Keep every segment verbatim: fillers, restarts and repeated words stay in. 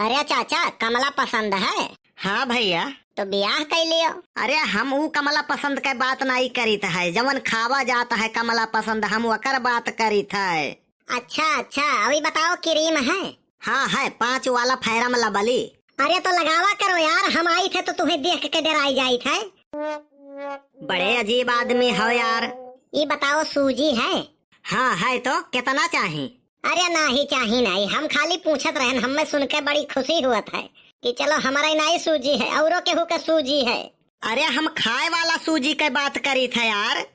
अरे चाचा, कमला पसंद है? हाँ भैया। तो बियाह कइ लियो। अरे हम ऊ कमला पसंद के बात नाई करित है, जवन खावा जात है कमला पसंद, हम ओकर बात करित है। अच्छा अच्छा, अभी बताओ, क्रीम है? हाँ है, पाँच वाला Fair and Lovely। अरे तो लगावा करो यार, हम आइत है तो तुहें देख के डराई जाइत है। बड़े अजीब आदमी हो यार। ई बताओ, सूजी है? हाँ है, तो कितना चाही? अरे नाही चाही नाही, हम खाली पूछत रहन, हमें सुन के बड़ी खुशी हुअत है कि चलो हमारा ही नाही सूजी है, औरो केहू के सूजी है। अरे हम खाए वाला सूजी के बात करित है यार।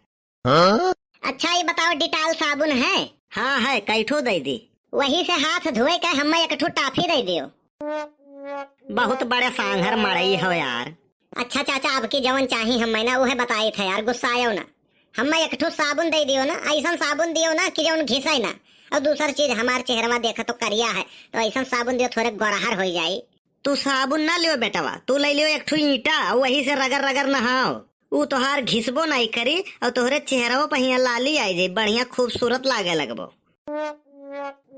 हाँ? अच्छा, ई बताओ, Dettol साबुन है? हाँ है, कई ठो दइ दी। वही से हाथ धोए के हमें एक ठो toffee दइ दियो। बहुत बड़े सांघर मड़ई हो यार। अच्छा चाचा, आपकी जवन चाही हमें ना, उहे बताइत है यार, गुस्सायो ना। हमें एक ठो साबुन दइ दियो ना, अइसन साबुन दियो ना कि जवन घिसे ना। और दूसर चीज, हमार चेहरवा देखा तो करिया है, तो अइसन साबुन दियो, थोरे गोरहर होइ जाई। तू साबुन ना लियो बेटवा, तू लइ लियो एक ठो ईंटा, और वही से रगड़ रगड़ नहाओ। ऊ तोहार घिसबो नाई करी और तोहरे चेहरवा पे हियाँ लाली आई जाई, बढ़िया खूबसूरत लागे लगबो।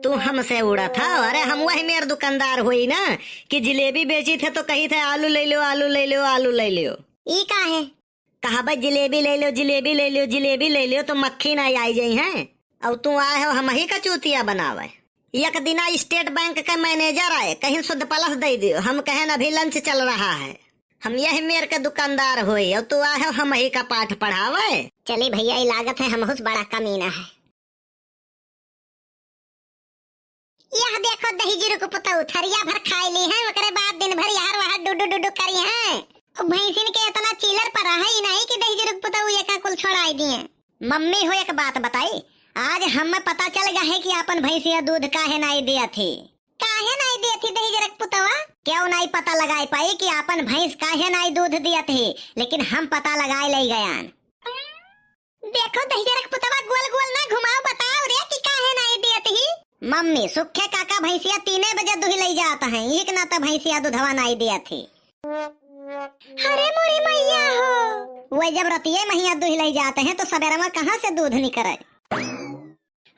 तू हमसे उड़त हौ? अरे हम वही मेर दुकानदार होई ना कि जिलेबी बेचित है तो कहित है, "आलू लइ लो, आलू लइ लो, आलू लइ लो।" ई का है? कहबे, "जिलेबी लइ लो, जिलेबी लइ लो, जिलेबी लइ लो," तो मक्खी नाई आई जाई हैं। और तू आए हो हमही का चूतिया बनावे। एक दिना State Bank के manager आए, कहिन, "शुद्ध plus दइ दियो।" हम कहन, "अभी lunch चल रहा है।" हम यही मेर के दुकानदार होई, और तू आए हो हमही का पाठ पढ़ावे। चली भैया, ई लागत है हमहूँ से बड़ा कमीना है। यह देखो दहिजरू के पुतऊ, थरिया भर खाए ली हैं, ओकरे बाद दिन भर यहर वहर डुडु डुडु करी हैं। ओ भैंसिन के इतना चीलर परा है, ई नाई कि दहिजरू के पुतऊ एका कुल छोड़ाई दिए। मम्मी हो, एक बात बताई, आज हमें पता चल गया है कि आपन भैंसिया दूध काहे नाई दिया थी। काहे नाई दिया थी दहिजरू के पुतवा? क्यों नाई पता लगाए पाई कि आपन भैंस काहे नाई दूध दिया थी, लेकिन हम पता लगाए लइ गयान। देखो दहिजरू के पुतवा, गोल गोल ना घुमाओ, बताओ रे कि काहे नाई दियत ही? मम्मी, सुखे काका भैंसिया तीने बजे दुहि लइ जात हैं, एक ना तो भैंसिया दुधवा नाई दियत ही। अरे मोरी मैया हो। वह जब रतिये महिया दुहि लइ जात हैं तो सबेरवा कहाँ से दूध निकरे?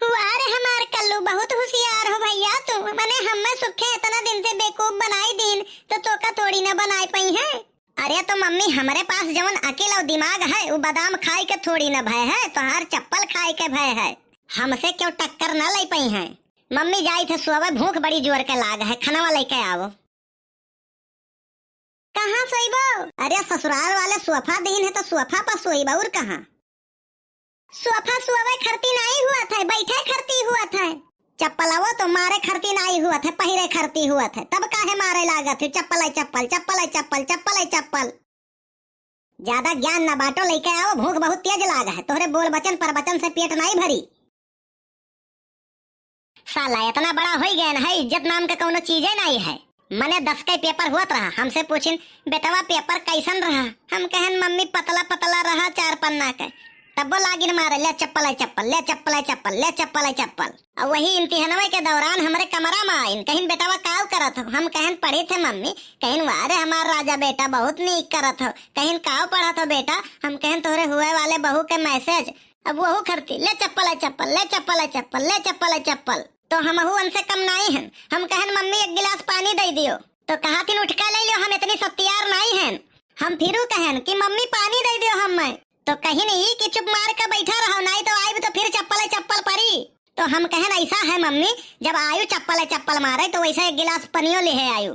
वाह रे हमार कल्लू, बहुत होशियार हो भैया तू, मने हमें सुखे इतना दिन से बेवकूफ बनाई दीन तो तोका थोड़ी ना बनाए पइहैं। अरे तो मम्मी, हमरे पास जवन अकिल और दिमाग है, उ बादाम खाए के थोड़ी न भय है, तोहार चप्पल खाए के भय है। हमसे क्यों टक्कर न लइ पइहैं। मम्मी, जाइत है सोवे, भूख बड़ी जोर के लाग है, खनवा लइके आवो। कहाँ सोइबो? अरे ससुराल वाले सोफा दीन है तो सोफा पर सोइबो, और कहाँ? सोफा सोवे खरती नाई हुअत है, बैठे खरती हुअत है। चप्पलवो तो मारे खरती नाई हुअत है, पहिरे खरती हुअत है, तब काहे मारे लागत है? चप्पल है चप्पल, चप्पल है चप्पल, चप्पल है चप्पल। ज्यादा ज्ञान ना बाटो, लइके आओ, भूख बहुत तेज लाग है, तोहरे बोल बचन पर बचन से पेट नाई भरी। साला इतना बड़ा होई गयन है, इज्जत नाम के कौनो चीजे नाई है। मने दस के पेपर हुअत रहा, हमसे पूछिन, "बेटवा पेपर कैसन रहा?" हम कहन, "मम्मी पतला पतला रहा चार पन्ना के।" तब्बो लागिन मारे, "ले चप्पल है चप्पल, ले चप्पल है चप्पल, ले चप्पल है चप्पल।" और वही इम्तिहनवे के दौरान हमरे कमरा में आइन, कहिन, "बेटवा काव करत हो?" हम कहन, "पढ़ित है मम्मी।" कहिन, "वाह रे हमार राजा बेटा, बहुत नीक करत हो।" कहिन, "काव पढ़त हो बेटा?" हम कहन, "तोहरे हुए वाले बहू के मैसेज।" अब वहू खरती, "ले चप्पल है चप्पल, ले चप्पल है चप्पल, ले चप्पल है चप्पल।" तो हमहू उनसे कम नाई हन। हम कहन, "मम्मी एक गिलास पानी दइ दियो।" तो कहथिन, "उठका लइ लियो, हम इतनी सत्यार नाई हन।" हम फिरू कहन कि, "मम्मी पानी दइ दियो हमें।" तो कहिन ई कि, "चुप मार के बैठा रहो, नाई तो आइब तो फिर चप्पल है चप्पल परी।" तो हम कहन, "ऐसा है मम्मी, जब आयु चप्पल है चप्पल मारे तो वैसे एक गिलास पनियो लिहे आयु।"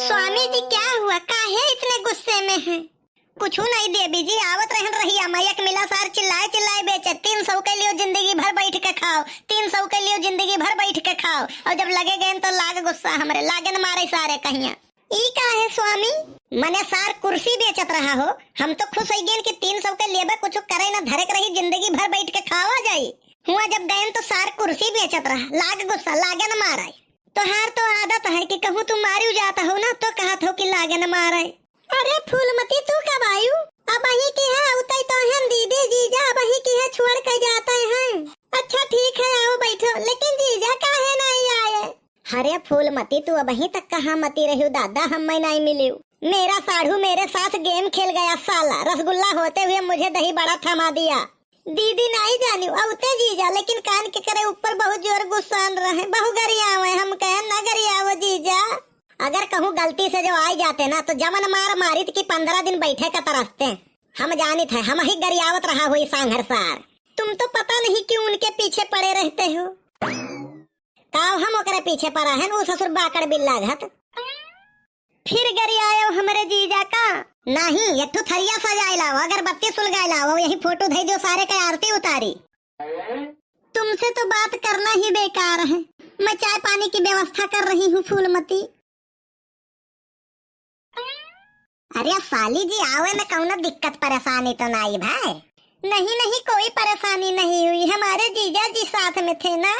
स्वामी जी, क्या हुआ, काहे इतने गुस्से में हैं? कुछू नहीं देवी जी, आवत रहन रहिया मा, एक मिला सार चिल्लाए चिल्लाए बेचे, "तीन सौ के लियो जिंदगी भर बैठ के खाओ, तीन सौ के लियो जिंदगी भर बैठ के खाओ।" और जब लगे गए तो लाग गुस्सा हमरे, लागन मारे सारे कहिया। ई का है स्वामी? मने सार कुर्सी बेचत रहा हो, हम तो खुश हो गए कि तीन सौ के लेबे, कुछू करे ना धरे के रही, जिंदगी भर बैठ के खावा जाई। हुआ जब गए तो सार कुर्सी बेचत रहा, लाग गुस्सा, लागन मारे। तोहार तो आदत है कि कहूँ तू मारियो जात हो ना, तो कहत हो कि लागे न मारे। अरे फूलमती, तू कब आयु? अबहीं की है उतई तो हन दीदी जीजा, अबहीं की है छोड़ के जाते हैं। अच्छा ठीक है, आओ बैठो, लेकिन जीजा काहे नहीं आए? अरे फूलमती, तू अबहीं तक कहाँ मती रह्यू दादा, हम्मे नहीं मिल्यू। मेरा साढ़ू मेरे साथ गेम खेल गया साला, रसगुल्ला होते हुए मुझे दही बड़ा थमा दिया। दीदी नाई जानिउ, अउते जीजा, लेकिन कान के करे ऊपर बहुत जोर गुस्सान रहे, बहु गरियावे। हम कहे, "ना अगर कहूँ गलती से जो आई जाते ना, तो जवन मार मारित कि पन्द्रह दिन बैठे का तरसते। हम जानित है, हमही गरियावत रहा होई सांघर सार। तुम तो पता नहीं क्यों उनके पीछे पड़े रहते हो। काव हम ओकरे पीछे पड़ा है, ऊ ससुर बाकड़ बिल्ला घत। फिर गरियायो हमरे जीजा का? नहीं, एक ठो थरिया सजाए लाओ, अगरबत्ती सुलगाए लाओ, यही फोटो धई दियो, सारे के आरती उतारी। तुमसे तो बात करना ही बेकार है। मैं चाय पानी की व्यवस्था कर रही हूँ, फूलमती। अरे साली जी, आवे में कौनो दिक्कत परेशानी तो नाई भाई? नहीं, नहीं, कोई परेशानी नहीं हुई, हमारे जीजा जी साथ में थे ना।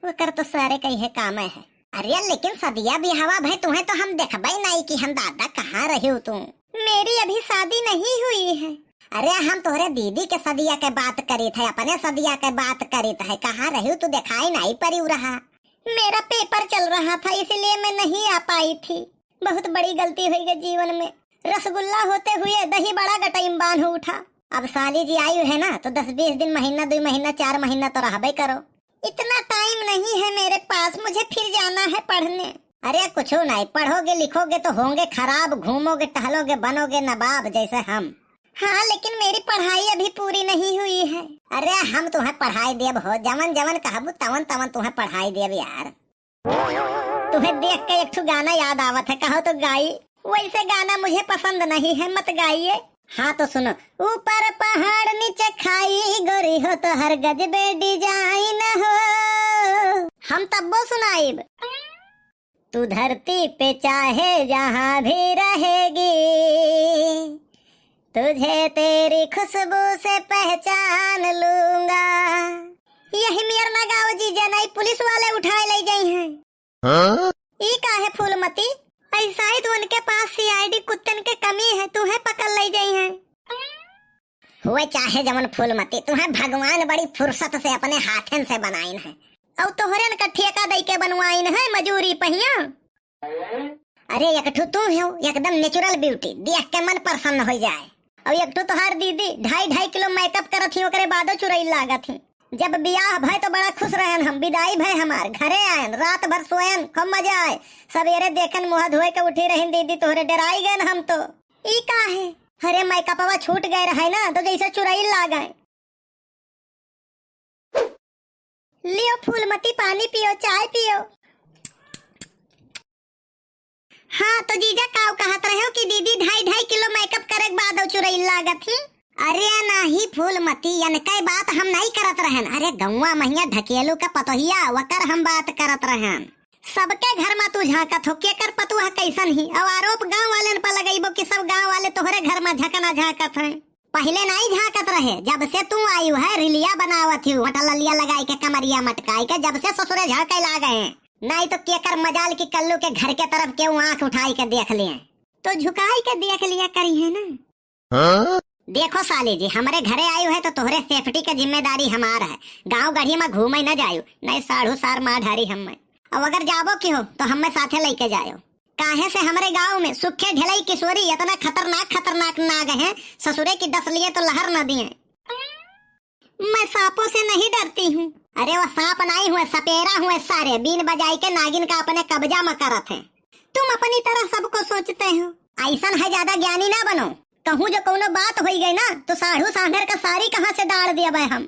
ओकर तो सारे कहे काम है। अरे लेकिन सदिया बिहावा भाई, तुम्हें तो हम देखबे नाई कि हम दादा, कहाँ रही तू? मेरी अभी शादी नहीं हुई है। अरे हम तोहरे दीदी के सदिया के बात करीत है, अपने सदिया के बात करीत है, कहाँ रही तू, दिखाई नाई पड़ी रहा। मेरा पेपर चल रहा था, इसलिए मैं नहीं आ पाई थी। बहुत बड़ी गलती हुई गई जीवन में। रसगुल्ला होते हुए दही बड़ा गटई में बान्ह उठा। अब साली जी आई है ना, तो दस बीस दिन, महीना, दुई महीना, चार महीना तो रहबे करो। इतना टाइम नहीं है मेरे पास, मुझे फिर जाना है पढ़ने। अरे कुछ नहीं, पढ़ोगे लिखोगे तो होंगे खराब, घूमोगे टहलोगे बनोगे नवाब जैसे हम। हाँ, लेकिन मेरी पढ़ाई अभी पूरी नहीं हुई है। अरे हम तुम्हें पढ़ाई देब हो, जवन जवन कहबू तवन तवन तुम्हें पढ़ाई देब यार। तुम्हें देख के एक ठो गाना याद आवत है, कहो तो गाई। वैसे गाना मुझे पसंद नहीं है, मत गाइए। हाँ तो सुनो। ऊपर पहाड़ नीचे खाई, गोरी हो तोहर गजबे डिजाइन हो। हम तब्बो सुनाइब। तू धरती पे चाहे जहाँ भी रहेगी, तुझे तेरी खुशबू से पहचान लूंगा। यही मेर ना गाओ जीजा, नाई पुलिस वाले उठाए ले जाई हैं। हाँ? ई का है फूलमती? ऐसा ही तो उनके पास सीआईडी कुत्तन के कमी है, तुम्हें पकड़ ले जाई हैं। हुए चाहे जवन फूलमती, तुम्हें भगवान बड़ी फुर्सत से अपने हाथन से बनाइन है, और तोहरन का ठेका दई के बनवाइन है मजूरी पहिया। अरे एक ठो तू हो, एकदम नेचुरल ब्यूटी, देख के मन प्रसन्न हो जाए। और एक ठो तोहार दीदी ढाई ढाई किलो मेकअप करत ही, ओकरे बादो चुरैल लागत ही। जब बियाह भय तो बड़ा खुश रहन हम, विदाई भय हमार, घरे आयन, रात भर सोयन, खूब मजा आए। सवेरे देखन मुँह धोए के उठी रहिन दीदी, तोहरे डराई गए हम तो। ई का है? अरे मेकअपवा छूट गए रहे ना, तो जैसे चुरैल लागे। लियो फूलमती, पानी पियो, चाय पियो। हाँ, तो जीजा काव कहत रहे हो कि दीदी ढाई ढाई किलो मेकअप करे के बाद चुरैल लागत ही? अरे नाही फूलमती, यनकै बात हम नहीं करत रहन। अरे गौवा महिया ढकेलू का पतोहिया, वकर हम बात करत रहन। सबके घर मा तू झांकत हो, केकर पतोह कैसन ही? और आरोप गांव वालन पर लगैबो कि सब गांव वाले तोहरे घर मा झकना झांकत हैं। पहिले नाई झांकत रहे, जब से तू आयु है रिलिया बनावत ही, वटा ललिया लगाई के कमरिया मटकाई के, जब से ससुरे झांके लागे हैं। नाई तो केकर मजाल की कल्लू के घर के तरफ केहू आंख उठाई के देख लिए, तो झुकाई के देख लिया करी है ना। हाँ? देखो साली जी, हमरे घरे आयु है तो तोहरे सेफ्टी के जिम्मेदारी हमार है। गांव गढ़ी मा घूमे न जायु, नहीं साढ़ू सार मार ढारी हम्मे। अब अगर जाबो की हो तो हम्मे साथे लेके जायो। काहे से हमरे गांव में सुखे ढेलई किशोरी इतना खतरनाक खतरनाक नाग हैं, ससुरे की डस लिए तो लहर न दिए। मैं सांपों से नहीं डरती हूँ। अरे वो सांप नाई हुए, सपेरा हुए सारे, बीन बजाई के नागिन का अपने कब्जा में करत हैं। तुम अपनी तरह सबको सोचते हो। ऐसन है ज्यादा ज्ञानी ना बनो। कहूँ जो कौनो बात होई गई ना तो साढ़ू सांभर का सारी कहाँ से डाल दिया भाई हम।